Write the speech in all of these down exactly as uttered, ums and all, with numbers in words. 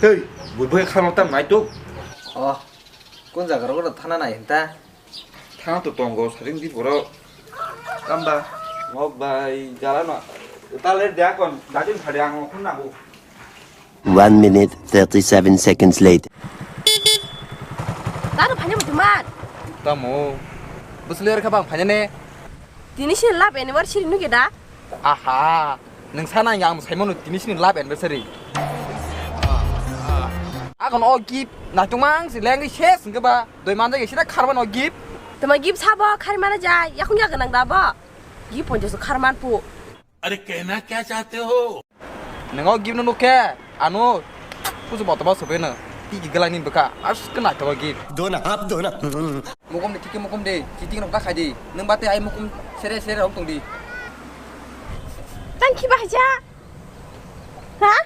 Tei, bui bui khano tam nai tuk. Oh, kun jaga ro thana nai hinta? Thana to tongo saring di boro. Tamba, mok bai, jala no. Tale dia kon, dajin phadi ang kun nago. One minute, thirty-seven seconds later. Tano phani mutuman. Tamo, busli er khabang phani ne. Tini sini love anniversary nugi da? Aha, nung sana yang saimano tini sini love anniversary. Akon o gift, na tumang si lengri ses nge ba, doi manja ge sida kharban o gift. Tama gift sabo khari mana jai, yakung ya ganang da bo. Gift ponjo so kharman pu. अरे कहना क्या चाहते हो? Nung o gift no nukhe, ano, kuchu botoma sobe no, tiki gelai ni bwkha, as kena to gift. Dona, hap dona. Mukum de, tiki mukum de, cheating rok da khai di. Nung bate ai mukum sere sere rok tong di. Tang khiba haja. Ha?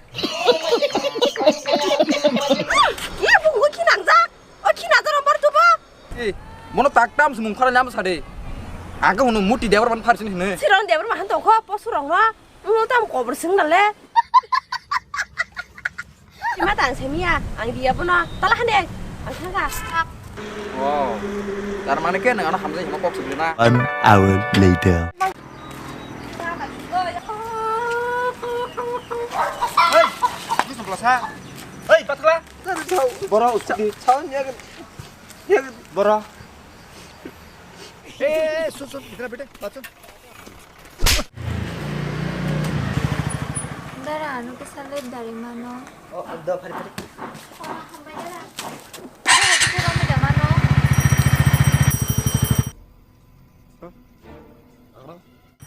Ye bungo khi nangjak. O khi nangjak rombar tubo. Eh, mono tak tam sumung khara nyam sade. Aga hunu muti debar man pharsin hine. Sirong debar mahan tongkho posurong no. Ulo tam kobor sing dale. Sima tang semia, ang dia bono. Tala hande, ang thangka. Wow. Tar mane ke nang ano hamjai hima kok sugri na. One hour later. Hey, ini sebelah sa. Hey, patla. Boro, usti. Boro. Eh, eh, eh, sun, sun, bete, bete, patun. Dara, ano kisa late dari mano? Oh, do, phari, phari. Oh, hambai dara. Dara, kisa rami da mano?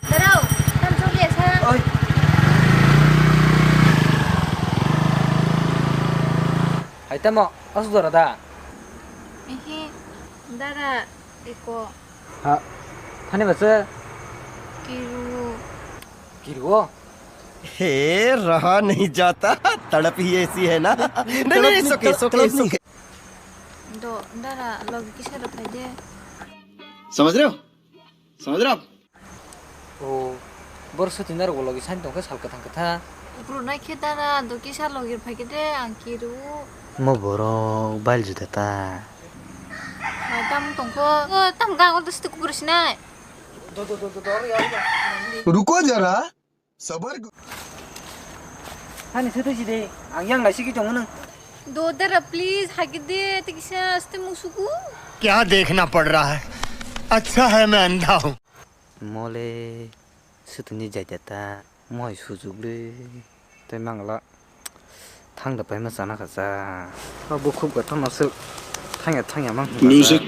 Dara, tam chok ya sa. Oi. Hai tamo, asuk dara da. Ehe, dara, eko. Ha, thani basa? Kiru. Kiru? हे रहा नहीं जाता, तड़प ही ऐसी है ना। नहीं, नहीं, it's okay, it's okay, it's okay। Do, dara, logi kisa rok phai de. समझ रहे हो? समझ रहे हो आप? O, bor suti narok logi sain tongkhe sal kwthang kwthang. Bro nai khe dara, do kisa logi phai khe de, ang kiru. Mo borok bail juda ta. Mai tam tongkho. O, tam gagol do suti kukur sinai. रुको जरा, सबर। Hani sutu si de, ang yang lai sigi tongo nang. Do dara, please, hagi de, tikisa, aste musuku. क्या देखना पड़ रहा है? अच्छा है मैं अंधा हूँ। Mole, sutuni jaita ta, moi sujuk le, tei mangla. Thang da paima chana kha cha. Abo khub ga thang aswk. Thangya, thangya mang. Music.